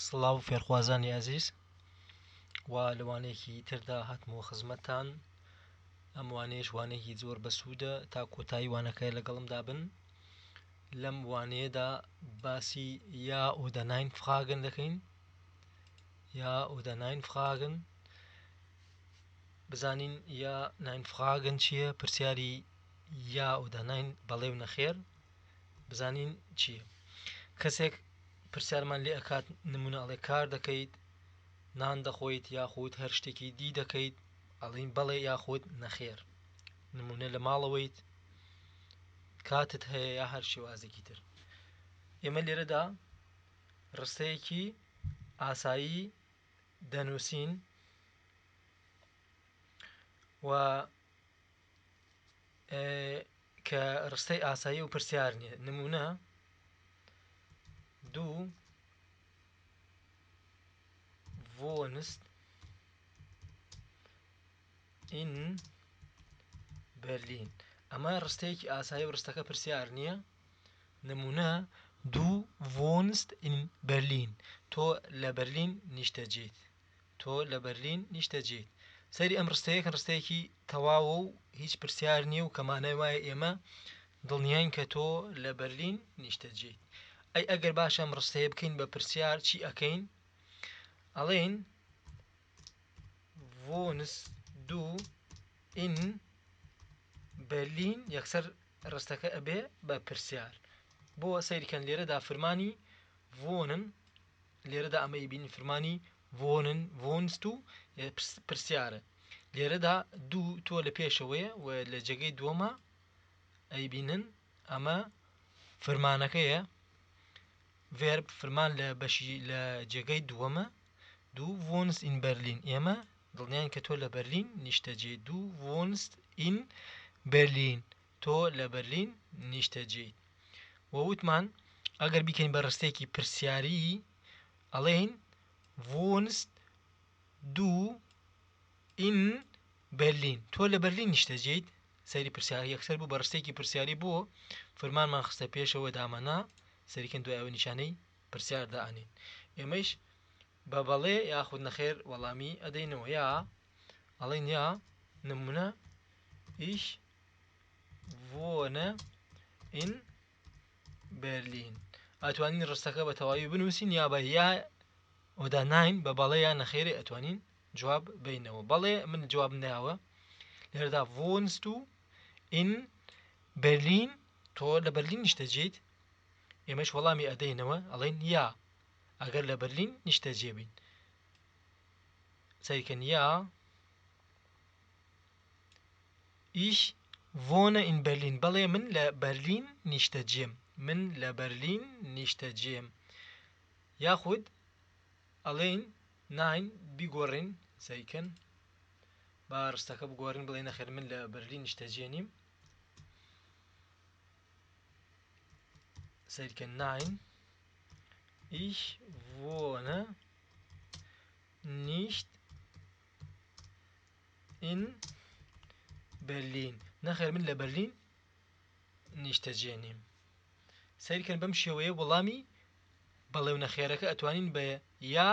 سڵاو فێرخوازانی ئازیز و لە وانەیەکی تردا هاتمەوە خزمەتتان ئەم وانەیەش وانەیەکی زۆر بەسوودە تا کۆتایی وانەکە لەگەڵمدا بن لەم وانەیەدا باسی Ja oder Nein Fragen دەکەین Ja oder Nein Fragen بزانین Ja Nein Fragen چییە پرسیاری Ja oder Nein بەڵێ و نەخێر بزانین چییە کەسێک پرسیارمان لێ ئەکات نمونە ئەڵێ کار دەکەیت نان دەخۆیت یاخود هەر شتێکی دی دەکەیت ئەڵین بەڵێ یاخود نەخێر نمونە لە ماڵەوەیت کاتت هەیە یا هەر شێوازێکی تر ئێمە لێرەدا ڕستەیەکی ئاسایی دەنووسین و کە ڕستەی ئاسایی و پرسیار نییە نمونە du wohnst in Berlin ئەمە ڕستەیەکی ئاسایی و ڕستەکە پرسیار نییە نمونە du wohnst in Berlin تۆ لە بەرلین نیشتەجێیت تۆ لە بەرلین نیشتەجێیت. سەیری ئەم ڕستەیە کەن ڕستەیەکی تەواوە و هیچ پرسیار نییە و کە مانای وایە ئێمە دڵنیاین کە تۆ لە بەرلین نیشتەجێیت. ئەی ئەگەر باشە ئەم ڕستەیە بکەین بە پرسیار چی ئەکەین؟ ئەڵێین wohnst du in Berlin یەکسەر ڕستەکە ئەبێ بە پرسیار. بۆ سەیرکەن لێرەدا فرمانی wohnen لێرەدا ئەمە ئەیبینین فرمانی wohnen wohnst du پرسیارە لێرەدا du تۆ لە پێشەوەیە و لە جێگەی دووەمە ئەیبینن ئەمە فرمانەکەیە Verb فرمان لە بەشی لە جێگەی دووەمە du wohnst in Berlin ئێمە دڵنیان کە تۆ لە بەرلین نیشتەجێ du wohnst in Berlin تۆ لە بەرلین نیشتەجێیت. وە وتمان ئەگەر بیکەین بە ڕستەیەکی پرسیاریی ئەڵێین wohnst du in Berlin تۆ لە بەرلین نیشتەجێیت؟ سەیری پرسیار یەکسەر بوو بە ڕستەیەکی پرسیاری بۆ فرمانمان خستە پێشەوە دامەنا سەریکەن دوای ئەوە نیشانەی پرسیار دائەنێین ئێمەیش بە بەڵێ یاخود نەخێر وەڵامی ئەدەینەوە یا ئەڵێین یا نمونە ich wohne in Berlin ئەتوانین ڕستەکە بە تەواوی بنووسین یا بە Ja oder Nein بە بەڵێ یا نەخێرێ ئەتوانین جواب بینەوە بەڵێ من جواب ناوە لێرەدا wohnst du in Berlin تۆ لە بەرلین نیشتەجێیت ئێمەش وەڵامی ئەدەینەوە ئەڵێن یا ئەگەر لە بەرلین نیشتەجێ بین سەیرکەن ja Ich wohne in Berlin بەڵێ من لە بەرلین نیشتەجێم من لە بەرلین نیشتەجێم یاخود ئەڵێین Nein بیگۆڕین سەیکەن با ڕستەکە بگۆڕین بڵێ نەخێر من لە بەرلین نیشتەجێ نیم سەیرکەن Nein ich wohne nicht in Berlin نەخێر من لە بەرلین نیشتەجێ نیم. سەیرکەن بەم شێوەیە وەڵامی بەڵێ و نەخێرەکە ئەتوانین بە یا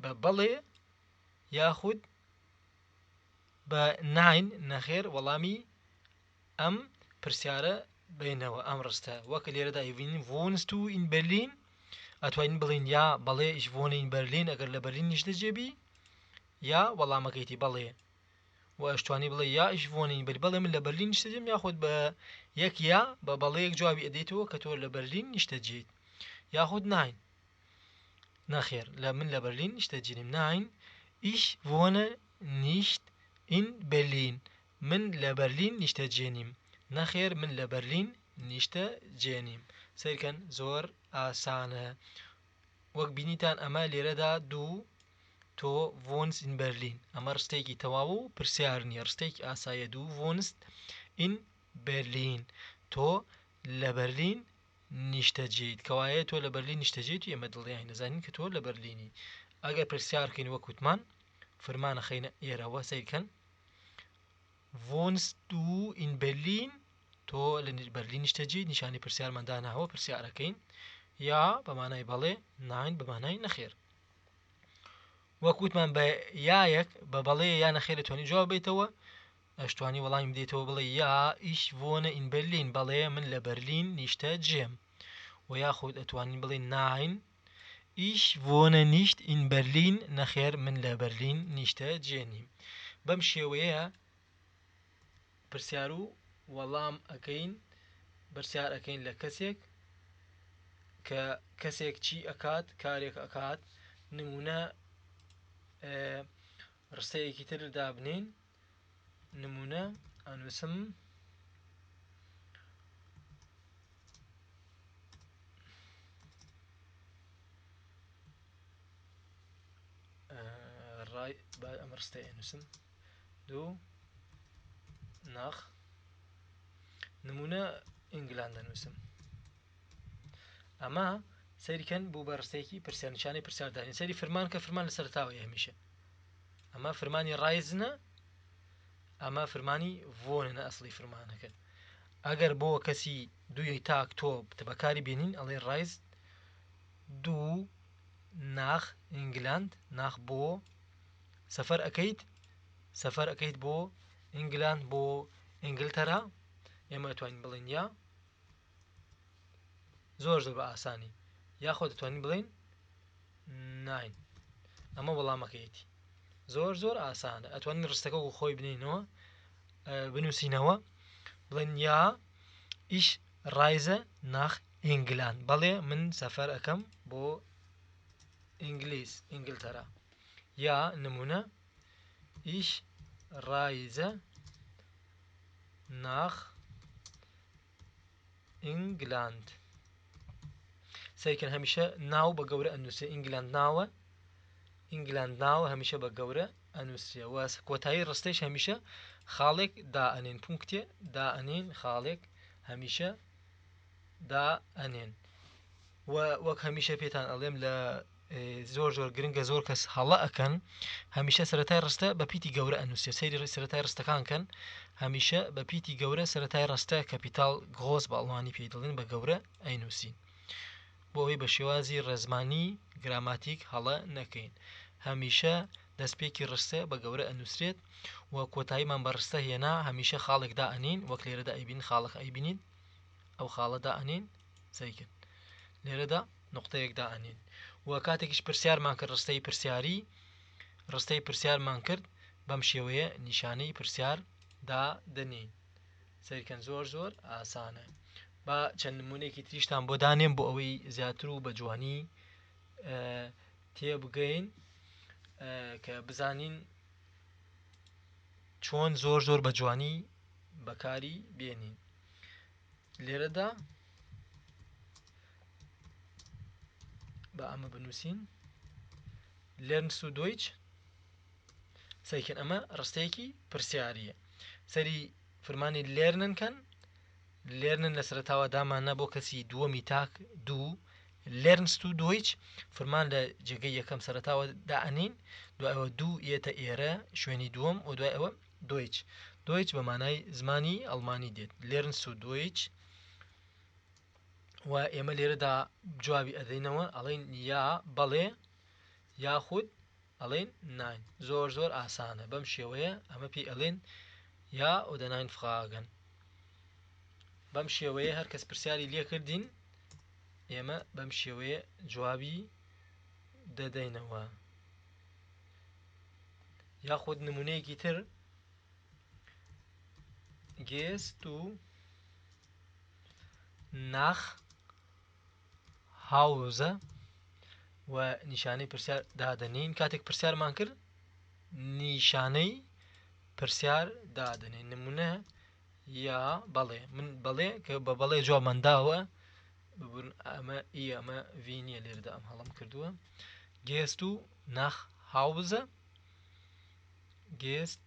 بە بەڵێ یاخود بە Nein نەخێر وەڵامی ئەم پرسیارە بینەوە ئەم ڕستە وەک لێرەدا ئەیبینین wohnst du in Berlin ئەتوانین بڵێین ja بەڵێ ich wohne in Berlin ئەگەر لە بەرلین نیشتەجێ بی یا وەڵامەکەیتی بەڵێ و ئەشتوانی بڵێ ja ich wohne in Berlin بەڵێ من لە بەرلین نیشتەجێم یاخود بە یەک یا بە بەڵێیەک جوابی ئەدەیتەوە کە تۆ لە بەرلین نیشتەجێیت یاخود Nein نەخێر لە من لە بەرلین نیشتەجێ نیم Nein ich wohne nicht in Berlin من لە بەرلین نیشتەجێ نیم نەخێر من لە بەرلین نیشتەجێ نیم سەیرکەن زۆر ئاسانە وەک بینیتان ئەمە لێرەدا du تۆ wohnst in Berlin ئەمە ڕستەیەکی تەواوە و پرسیار نییە ڕستەیەکی ئاساییە du wohnst in Berlin تۆ لە بەرلین نیشتەجێیت کەوایە تۆ لە بەرلین نیشتەجێیت و ئێمە دڵنیاین دەزانین کە تۆ لە بەرلینی ئەگەر پرسیار کەین وەک وتمان فرمانە خەینە ئێرەوە سەیرکەن wohnst du in Berlin تۆ لە بەرلین نیشتەجێیت نیشانی پرسیارمان داناوە پرسیارەکەین. ja بە مانای بەڵێ، nein بە مانای نەخێر. وەک وتمان بە یایەک بە بەڵێ یا نەخێر دەتوانی جواب بیتەوە، ئەشتوانی وەڵامی بدەیتەوە بڵێ ja ich wohne in Berlin، بەڵێ من لە بەرلین نیشتەجێم. و یاخود ئەتوانین بڵێ nein ich wohne nicht in Berlin، نەخێر من لە بەرلین نیشتەجێ نیم. بەم شێوەیە پرسیار و وەڵام ئەکەین، پرسیار ئەکەین لە کەسێک کە کەسێک چی ئەکات، کارێک ئەکات. نمونە ڕستەیەکی تر دابنین، نمونە ئەنووسم ڕای با ئەم ڕستەیە ئەنووسم du nach نمونە ئینگلاند دەنووسم. ئەمە سەیرکەن بوو بە ڕستەیەکی پرسیار، نیشانەی پرسیار دانین. سەیری فرمان کە فرمان لە سەرەتاوەیە هەمیشە. ئەمە فرمانی reisen ە، ئەمە فرمانی wohnen ە ئەسڵی فرمانەکە. ئەگەر بۆ کەسی دووی تاک تۆ بەکاری بێنین ئەڵێ reist du nach ئینگلاند، nach بۆ سەفەر ئەکەیت، سەفەر ئەکەیت بۆ ئینگلاند، بۆ ئینگلتەرا. ئێمە ئەتوانین بڵێن ja زۆر زۆر بە ئاسانی، یاخۆ دەتوانین بڵێن nein. ئەمە وەڵامەکەیەتی. زۆر زۆر ئاسانە. ئەتوانین ڕستەکە وەکو خۆی بنینەوە، بنووسینەوە، بڵێن ja ich reise nach ئینگلاند، بەڵێ من سەفەر ئەەکەم بۆ ئینگلیز، ئینگلتەرا. یا نمونە ich reise nach ئینگلاند. سەیرکەن هەمیشە ناو بە گەورە ئەنووسێ، ئینگلاند ناوە، ئینگلاند ناوە هەمیشە بە گەورە ئەنووسێ. و کۆتایی ڕستەیش هەمیشە خاڵێک دائەنێن، Punkt ێ دائەنێن، خاڵێک هەمیشە دائەنێن. و وەک هەمیشە پێتان ئەڵێم لە زۆر زۆر گرنگە، زۆر کەس هەڵە ئەکەن، هەمیشە سەرەتای ڕستە بە پیتی گەورە ئەنووسێ. سەیری سەرەتای ڕستەکان کەن، هەمیشە بە پیتی گەورە سەرەتای ڕستە، Kapital groß بە ئەڵمانی پێی دەڵێن، بە گەورە ئەینووسین، بۆ ئەوەی بە شێوازی ڕێزمانی گراماتیک هەڵە نەکەین. هەمیشە دەستپێکی ڕستە بە گەورە ئەنووسرێت و کۆتاییمان بە ڕستە هێنا هەمیشە خاڵێک دائەنین، وەک لێرەدا ئەیبین خاڵەکە ئەیبینین، ئەو خاڵە دائەنین، سەیکن لێرەدا نقطەیەک دائەنین. و کاتێکیش پرسیارمان کرد، ڕستەی پرسیاری، ڕستەی پرسیارمان کرد بەم شێوەیە نیشانەی پرسیار دادەنین. سەیرکەن زۆر زۆر ئاسانە. با چەند نمونەیەکی تریشتان بۆ دانێم بۆ ئەوەی زیاتر و بە جوانی تێبگەین، کە بزانین چۆن زۆر زۆر بە جوانی بەکاری بێنین. لێرەدا با ئەمە بنووسین lernst du Deutsch. سەیرکەن ئەمە ڕستەیەکی پرسیاریە. سەری فرمانی lernen کەن، lernen لە سەرەتاوە دامانە بۆ کەسی دووەمی تاک du lernst du Deutsch، فرمان لە جێگەی یەکەم سەرەتاوە دائەنین، دوای ئەوە du یەتە ئێرە شوێنی دووەم و دوای ئەوە Deutsch. Deutsch بە مانای زمانی ئەڵمانی دێت، lernst du Deutsch. و ئێمە لێرەدا جوابی ئەدەینەوە، ئەڵێن ja بەڵێ یاخود ئەڵێن nein. زۆر زۆر ئاسانە. بەم شێوەیە ئەمە پێی ئەڵێن Ja oder Nein Fragen. بەم شێوەیە هەر کەس پرسیاری لێکردین ئێمە بەم شێوەیە جوابی دەدەینەوە. یاخود نمونەیەکی تر gehst du nach Hause و نیشانەی پرسیار دادەنین. کاتێک پرسیارمان کرد نیشانەی پرسیار دادەنین. نمونە یا بەڵێ، من بەڵێ کە بە بەڵێ جوابمان داوە، ببورن ئەمە ئی ئەمە ڤی نییە، لێرەدا ئەم هەڵەم کردووە. gehst du nach Hause، gehst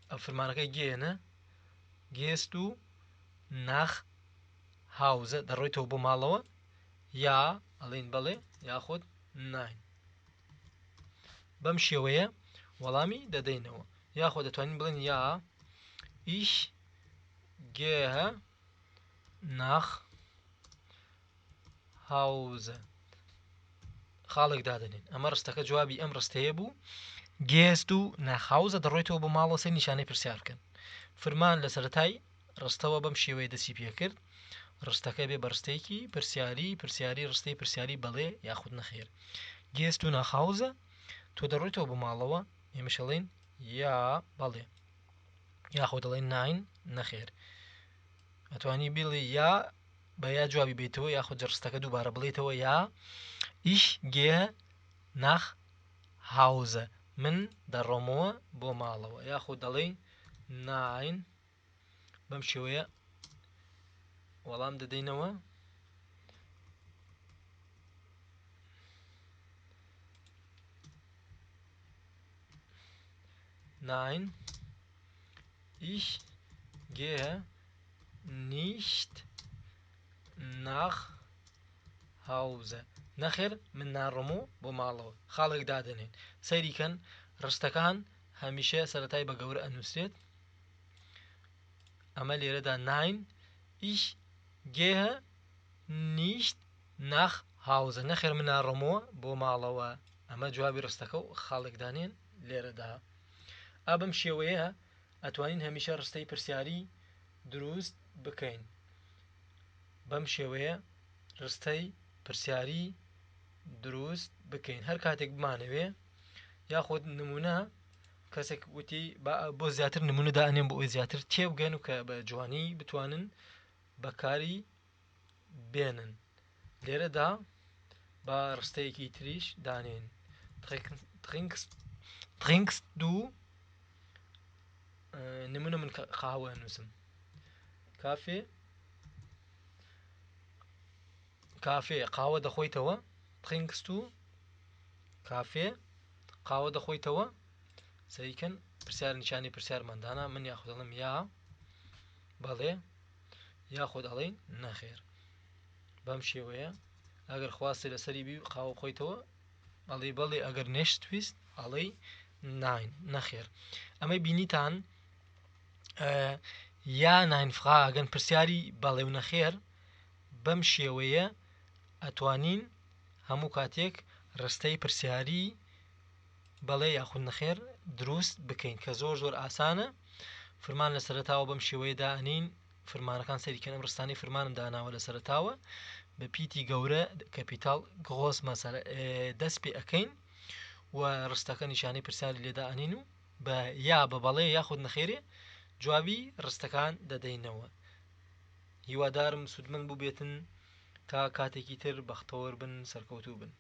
ئەو فرمانەکە گێنە، gehst du nach Hause دەڕۆیتەوە بۆ ماڵەوە، ja ئەڵێن بەڵێ یاخود nein. بەم شێوەیە وەڵامی دەدەینەوە. یاخۆ دەتوانین بڵێن ja ich gehe nach Hause. خاڵێک دادەنێن. ئەمە ڕستەکە جوابی ئەم ڕستەیە بوو. Gehst du nach Hause دەڕۆیتەوە بۆ ماڵەوە سەیر نیشانەی پرسیار بکەن. فرمان لە سەرەتای ڕستەوە بەم شێوەیە دەستی پێکرد. ڕستەکە بێ بە ڕستەیەکی پرسیاری پرسیاری ڕستەی پرسیاری بەڵێ یاخود نەخێر. Gehst du nach Hause تۆ دەڕۆیتەوە بۆ ماڵەوە ئێمەش ئەڵێین یا بەڵێ یاخود دەڵێن nein نەخێر. ئەتوانی بڵێ یا بە یا جوابی بیتەوە یاخود ڕستەکە دووبارە بڵێیتەوە ja ich gehe nach Hause من دەڕۆمەوە بۆ ماڵەوە یاخود دەڵێی nein بەم شێوەیە وەڵام دەدەینەوە. Nein, ich gehe nicht nach Hause. نەخێر من ناڕۆمەوە بۆ ماڵەوە. خاڵێک دادەنێن. سەیری کەن ڕستەکان هەمیشە سەرەتای بە گەورە ئەنووسرێت. ئەمە لێرەدا nein ich gehe nicht nach Hause. نەخێر من ناڕۆمەوە بۆ ماڵەوە. ئەمە جوابی ڕستەکە و خاڵێک دانێن لێرەدا. ئا بەم شێوەیە ئەتوانین هەمیشە ڕستەی پرسیاری دروست بکەین. بەم شێوەیە ڕستەی پرسیاری دروست بکەین هەر کاتێک بمانەوێ یاخود نمونە کەسێک وتی بۆ زیاتر نمونە دانێن بۆ ئەوەی زیاتر تێبگەن و کە بە جوانی بتوانن بەکاری بێنن. لێرەدا با ڕستەیەکی تریش دانێن. Trinkst du نمونە من قاوە نووسم. Kaffee Kaffee قاوە دەخۆیتەوە. Trinkst du Kaffee قاوە دەخۆیتەوە. سەیکەن پرسیار نیشانی پرسیارمان دانا. من یاخود دەڵێم یا بەڵێ یاخود ئەڵێین نەخێر. بەم شێوەیە ئەگەر خواستی لەسەری بی قاوە بخۆیتەوە ئەڵێ بەڵێ، ئەگەر نەشت ویست ئەڵێی nein نەخێر. ئەمەی بینیتان ja nein Fragen پرسیاری بەڵێ و نەخێر بەم شێوەیە ئەتوانین هەموو کاتێک ڕستەی پرسیاری بەڵێ یاخود نەخێر دروست بکەین کە زۆر زۆر ئاسانە. فرمان لە سەرەتاوە بەم شێوەیە دانین. فرمانەکان سەریکەن ئەم ڕستانەی فرمانم داناوە لە سەرەتاوە بە پیتی گەورە capital groß مەسەلە دەست پێ ئەەکەین و ڕستەکە نیشانەی پرسیاری لێدا ئەنین و بە یا بە بەڵێ یاخود نەخێرێ جوابی ڕستەکان دەدەینەوە. هیوادارم سوودمەند بووبێتن. تا کاتێکی تر بەختەوەر بن، سەرکەوتوو بن.